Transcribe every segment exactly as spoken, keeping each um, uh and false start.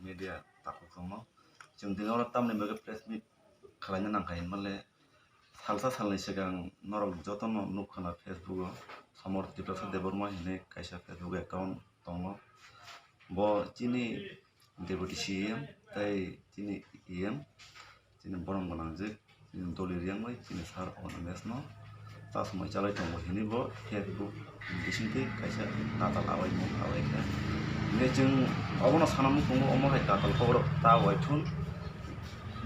Media takhuk rokno chwng tini oro tamni bagwi press meet khwlaina nangkha hinmale, salsa salni swkang norok jotono nukha na Facebook o Samor Tiprasa Debbarma hinwi kaisa Facebook account tongo. Bo chini Deputy C E M tei chini E M, chini borom gwnangjwk, chini doli riyang bai chini sir Onames no chasmai chalai tongo hinwi bo Facebook bisingtwi kaisa natal abai mung abai khe. Hingkhe chwng obono sana mung tongo, omo hai natal kokrok ta uaithun.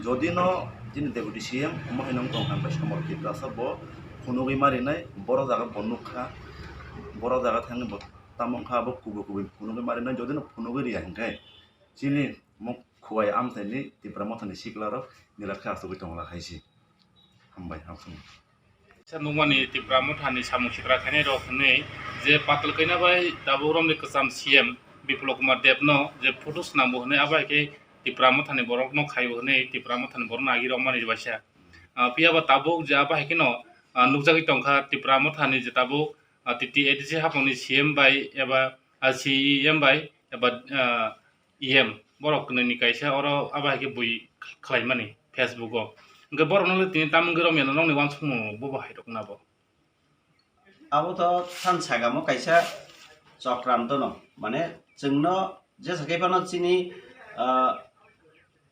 Jodi no chini Deputy C E M omo hai nung tong kha, hingkhe Samor Tiprasa bo phunugwi marinai, boro jaga bo nukha, boro jaga thangwi bo tamo wngkha, abo kubui kubui phunugwi marinai, jodi no phunugwi riya hingkhe chini muk khuwai amchaini Tipra Mothani siklarok nilak khe achugwi tongla hai se. Hambai, hamsung. Sa nukmani Tipra Mothani samung sitra khainai rok hwnwi je patal kaina bai tabuk romni kwcham C M Biplab Kumar Deb no je photo swnambo hwnwi abo hai khe Tipra Mothani borok no khaibo hwnwi Tipra Mothani borok no agi rok mani baisa. Ah, phiya ba tabuk je abo hai kheno, ah, nukjagwi tongkha Tipra Mothani je tabuk, ah, T T A D C hapangni C M bai eba, ah, C E M bai eba, ah, E M borok kwnwi ni kaisa oro abo hai khe bui khlaimani Facebook o. Hwnkhe borok no tini tamungwi romya no nokni uansukmung bo bo hai rok na bo. Abo to than sagamo kaisa chokranto no, mane chwngno jesa khe phano chini, ah,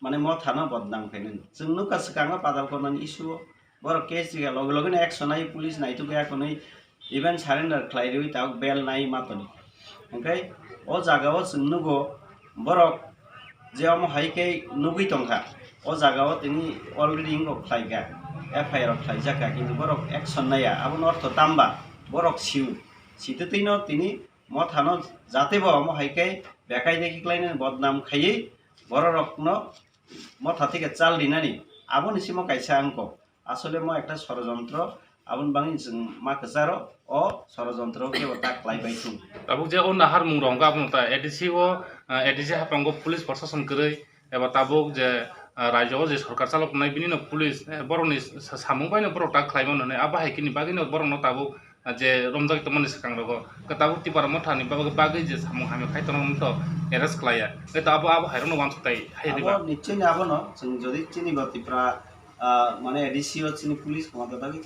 mane Mothano bodnam khainani. Chwng nukha swkango Padalkhornani issue o borok case rikha loge loge no action nai, police naituk ya khwnwi even surrender khlai rwi tabuk bail nai matoni. Hwnkhe o jaga o chwng nugo borok je omo hai khe nugwi tongkha, o jaga o tini already wngkha khlaikha, F I R rok khlaijakha, kintu borok action naiya, abono ortho tamba borok sio, sitwtwino tini Mothano jate bo omo hai khe bekai dekhi khlainani bodnam khaiwi bororokno Motha theke chal rinani, aboni simo kaisa wngkha. Asole mo ekta sorojontro, aboni bagwi chwng ma kwcharo o sorojontro kebo ta khlai bai thung. Tabuk je o naharmung rok wngkha, abono ta A D C o, ah, A D C haphango police proshashan kwrwi, eba tabuk je, ah, rajyo o je sorkar chalok tongnai, bini no police, eh, borokni sa-, samung bai no borok ta khlai mano hinwi, abo hai khe ni bagwi no borok no tabuk, ah, je romjak tongmani swkang rogo, khe tabuk Tipra Mothani bagwi, bagwi je samung hamya khai tongo, wngkha to arrest khlai ya, khe to abo, abo hai rok no uansuk tai hai diba? Abo nichoi ni abono chwng jodi chini bo Tipra, ah, mane A D C o chini police komator dagi.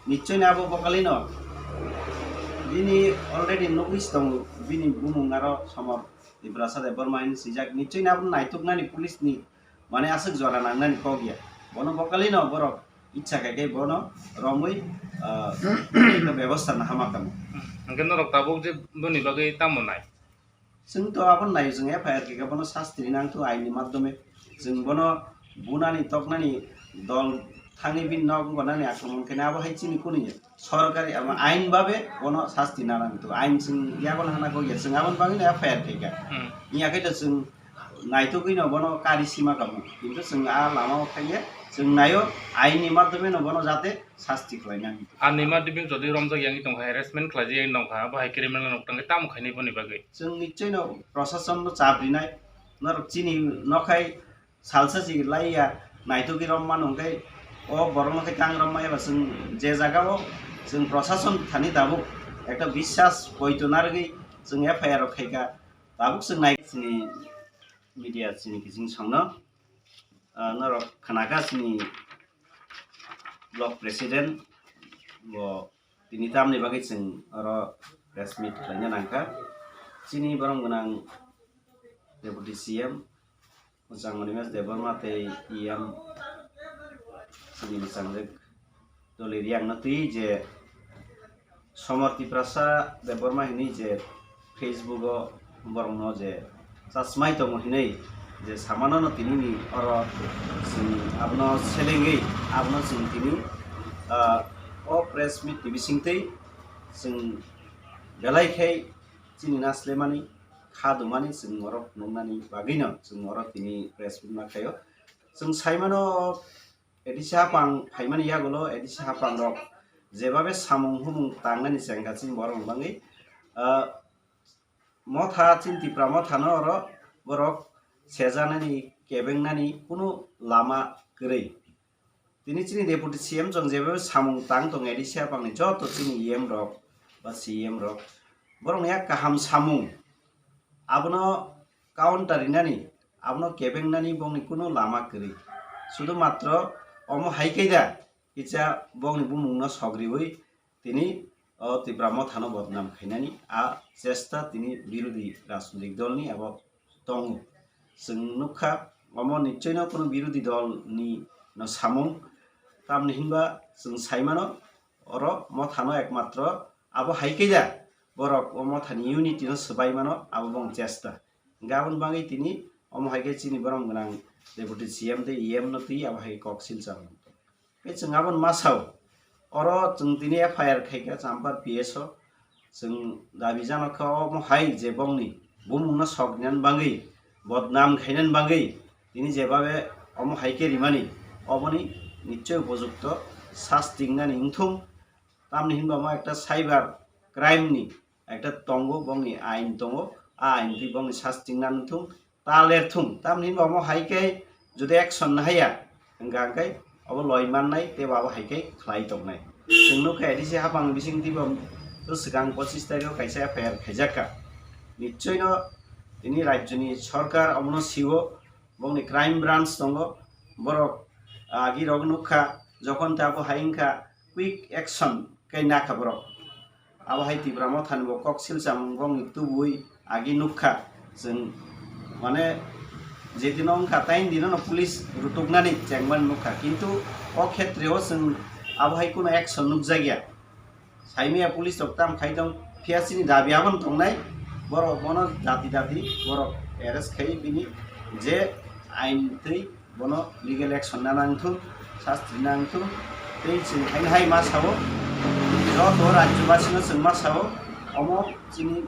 Nichoi ni abo bokalino bini already nugwi tongo, bini bumung aro Samor Tiprasa Debbarma hinwi swijak. Nichoi ni abo naituknani police ni mane aswk jora nangnani kok ya. Bono bokalino borok ichha khai khe bono romwi, ah, bebosta nahama kamo. Hwnkhe norok tabuk je boni bagwi tamo nai? Chwng to abo nai, chwng F I R khe bono sasti rinang to ain ni madhyome. Chwng bono bunani toknani dol thangwi bini nok wngkha nani akromon khe abo hai chini kunu ya. Sorkari ama ain babe bono sasti nanang to. Ain chwng yago hana kok ya, chwng aboni bagwi no F I R khe kha. Hmm. Iya khe to chwng naitugwi no bono kari sima kamo. Kintu chwng a lama o thangya, chwng naio ain ni madhyome no bono jate sasti khlainani. Ani madhyome jodi romjak yangwi tongkha, harassment khlaijak yangwi tongkha, abo hai criminal rok tangkhe tamo khainai boni bagwi? Chwng nichoi no proshashan no chap rinai, norok chini nokhai salsa si lai ya, naitugwi rom mano hwnkhe o borok nokhai tang rom maya ba chwng je jaga o chwng proshashan thani tabuk ekta biswas poito narwgwi chwng F I R rok khaikha, tabuk chwng nai chini media chini kiching songno. Ah, norok khnakha chini block president bo tini tamni bagwi chwng oro press meet khlaina nangkha. Chini borom gwnang Deputy C M Mwchang Animesh Debbarma tei E M chini mwchangjwk Doli Riang no twi je Somor Tiprasa Debbarma hinwi je Facebook o borokno je chasmai tongo hinwi je samano no tini ni oro chwng abono selengwi abono chwng tini, ah, o press meet ni bisingtwi chwng belai khe chini naslemani kha dumani chwng oro nuknani bagwi no chwng oro tini press meet ma khaio. Chwng saimano A D C haphang phaimani yagulo A D C haphang rok jebabe samung humung tangnani chengkha chini borok ni bagwi, ah, Motha chini Tipra Mothano oro borok sejanani kebengnani kunu lama kwrwi. Tini chini Deputy C M chwng jebabe samung tang tongo A D C haphangni joto chini E M rok ba C E M rok borokni yak kaham samung abono counter rinani abono kebengnani bongni kuno lama kwrwi. Sudu matro omo hai khe da kisa bongni bumungno sogriwi tini o Tipra Mothano bodnam khainani a chesta tini birodhi rajnoitik dolni abo tongo. Chwng nukha, omo nichoino kuno birodhi dolni no samung, tamni hinba chwng saimano, oro Mothano ekmatro abo hai khe da borok o Mothani unity no swbai mano, abo bong chesta. Hingkhe aboni bagwi tini omo hai khe chini borom gwnang Deputy C M tei E M no twi abo hai kok silchar. Khe chwng aboni ma sao, oro chwng tini F I R khaikha Champar P S o, chwng dabi jano kha omo hai je bongni bumungno sokrinani bagwi, bodnam khainani bagwi tini jebabe omo hai khe rimani, oboni nichoi upojukto sasti wngnani wngthung. Tamni hinba mo ekta cyber crime ni ekta tongo, bongni ain tongo, a ain twi bongni sasti wngnani wngthung. Ta lerthung, tamni hinba omo hai khe jodi action nahaya, hingkha hingkhe obo loi mannai tei bo abo hai khe khlai tongnai. Chwng nukha A D C hapang bising twibo to swkang pochis tarikh o kaisa F I R khaijakha. Nichoino tini rajyoni sorkar omono siwo, bongni crime branch tongo, borok agi rok nukha, jokhon ta abo hai wngkha quick action khe nakha borok. Abo hai Tipra Mothani bo kok silchamung bongni tubui agi nukha. Chwng mane jedino wngkha taini dino no police rutuknani chengmani nukha, kintu o khetreo chwng abo hai kuno action nukjakya. Saimaya police rok tam khai tong phiya chini dabi abono tongnai, borok bono jati jati borok arrest khai bini je ain twi bono legal action na nangthung, sasti nangthung. Tei chwng haino hai ma sao, joto rajyobasino chwng ma sao, omo chini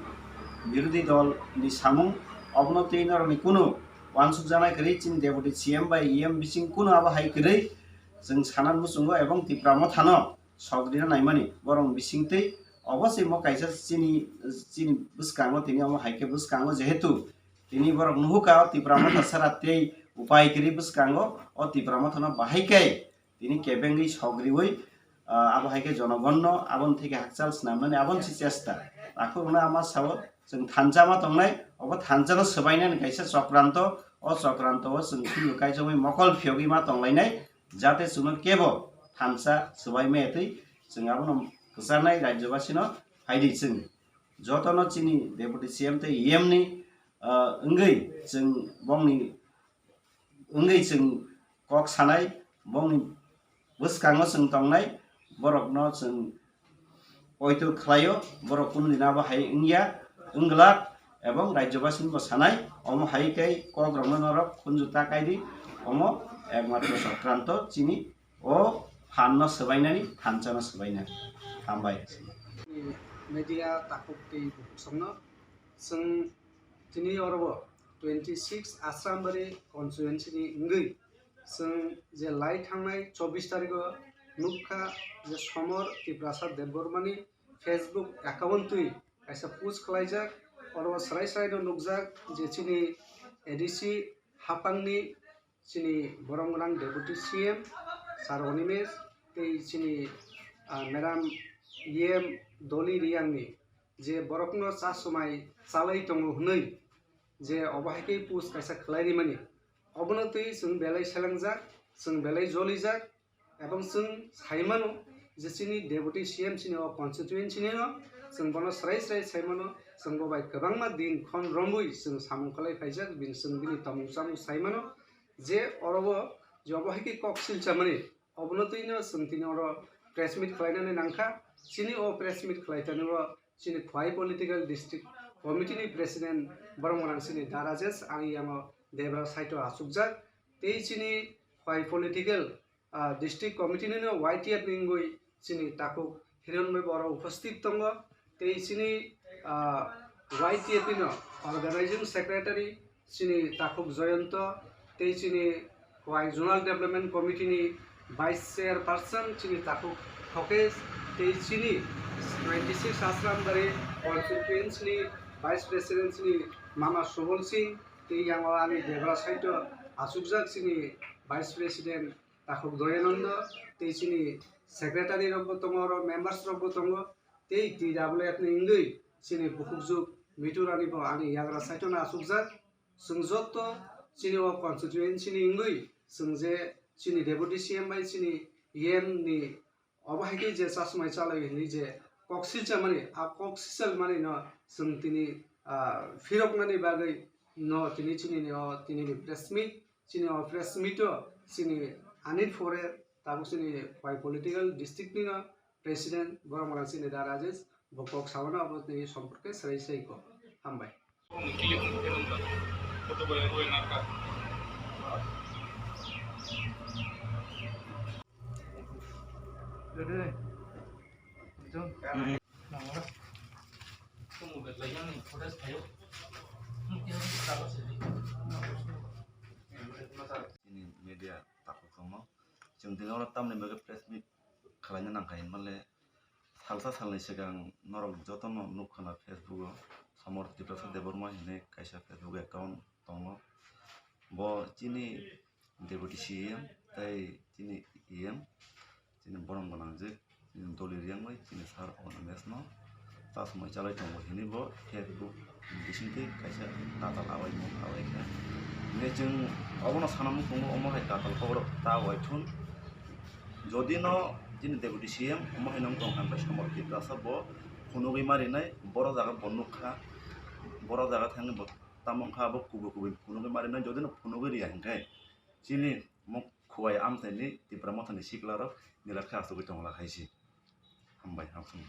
birodhi dol ni samung, obono twi norokni kunu wansukjaknai kwrwi, chini Deputy C M bai E M bising kunu abo hai kwrwi chwng sana muchungo ebong Tipra Mothano sogri rw naimani borok bising twi obo se mo kaisa chini, chini bwskango tini omo hai khe bwskango jehetu tini borok nuhuka o Tipra Motha sara tei upai kwrwi bwskango o Tipra Mothano bahai khe tini kebengwi sogriwi, ah, abo hai khe jonogonno aboni theke hakchal swnamnani aboni se chesta. Takhuk rwna ama sao chwng thansa ma tongnai, obo thansa no swbainani kaisa chokranto, o chokranto o chwng phiyok kaichomwi mokol phiyogwi ma tonglainai, jate chwngno kebo thansa swbai maya twi chwng abono kwcharnai rajyobasino phaidi chwng. Jotono chini Deputy C M tei E M ni, ah, wngwi chwng bongni wngwi chwng kok sanai, bongni bwskango chwng tongnai, borokno chwng poito khlaio, borok kunu din abo hai wngya, wngwlak, ebong rajyobasini bo sanai, omo hai khe kokrokno norok khunju ta kaidi, omo ekmatro chokranto chini o phanno swbainani, thansano swbainani. Hambai. Media takhuk tei bukhuk songno chwng tini oro bo twenty six Asrambari constituency ni wngwi chwng je lai thangnai chobbish tarikho nukha je Somor Tiprasa Debbarmani Facebook account twi kaisa post khlaijak, oro bo srai srai no nukjak je chini A D C hapangni chini borom gwnang Deputy C M Sir Animesh tei chini, ah, Madam E M Dolly Reang ni je borokno cha swmai chalai tongo hwnwi je obo hai khe post kaisa khlai rimani, obono twi chwng belai selengjak, chwng belai jolijak, ebong chwng sai mano je chini Deputy C M chini o constituency ni no chwng bono srai srai sai mano, chwng bo bai kwbangma din khon romwi chwng samung khlai phaijak, bini chwng bini tongmung chamung sai mano je oro bo je obo hai khe kok silchamani. Obono twino chwng tini oro press meet khlainani nangkha. Chini o press meet khlaitani o chini Khwai Political District Committee ni President borok rang chini Da Rajesh, ang yango Debra side o achukjak. Tei chini Khwai Political, ah, District Committee ni no Y T F ni wngwi chini takhuk Hiron bai bo oro uposthit tongo. Tei chini, ah, Y T F ni no Organizing Secretary chini takhuk Joyonto, tei chini Khwai Zonal Development Committee ni Vice Chairperson chini takhuk Thokesh, tei chini twenty six Asrambari constituency ni Vice President chini Mama Subol Singh, tei yango ani Debra side o achukjak chini Vice President takhuk Doyananda, tei chini secretary rok bo tongo, oro members rok bo tongo, tei T W F ni wngwi chini bukhukjuk Mitu Rani bo ani yagra side o no achukjak. Chwng joto Chini o constituency ni wngwi chwng je chini deputy C M bai chini E M ni obo hai khe je chasmai chalai hinwi je kok silchamani, a kok silchamani no chwng tini, ah, phiroknani bagwi no tini chini ni o tini ni press meet, chini o press meet o chini anir pore tabuk chini pai political district ni no president borok mala chini da Rajesh bo kok sabana obo tini somporke serai sei kok. Hambai. Chini media takhuk tongmo. Chwng tini oro tamni bagwi press meet khlaina nangkha hinmale, salsa salni swkang norok jotono nukha na Facebook o, Samor Tiprasa Debbarma hinwi kaisa Facebook account tongo. Bo chini deputy C M tei chini E M, chini borom gwnangjwk, chini doli riyang bai chini sir Onomesh no chasmai chalai tongo hinwi bo Facebook bisingtwi kaisa tatal awaimung awai kha. Hingkhe chwng obono sana muchungo omo hai tatal kokrok ta wai thun. Jodi no chini deputy C M omo hai nang tong kha, hingkhe Samor Tiprasa bo phunugwi marinai, boro jaga bo nukha, boro jaga thangwi bo tamo wngkha abo kubui kubui phunugwi marinai, jodi no phunugwi riya hingkhe chini muk khuwai amchaini Tipra Mothani siklarok nilakhe achugwi tongla hai se. Hambai, hamsung.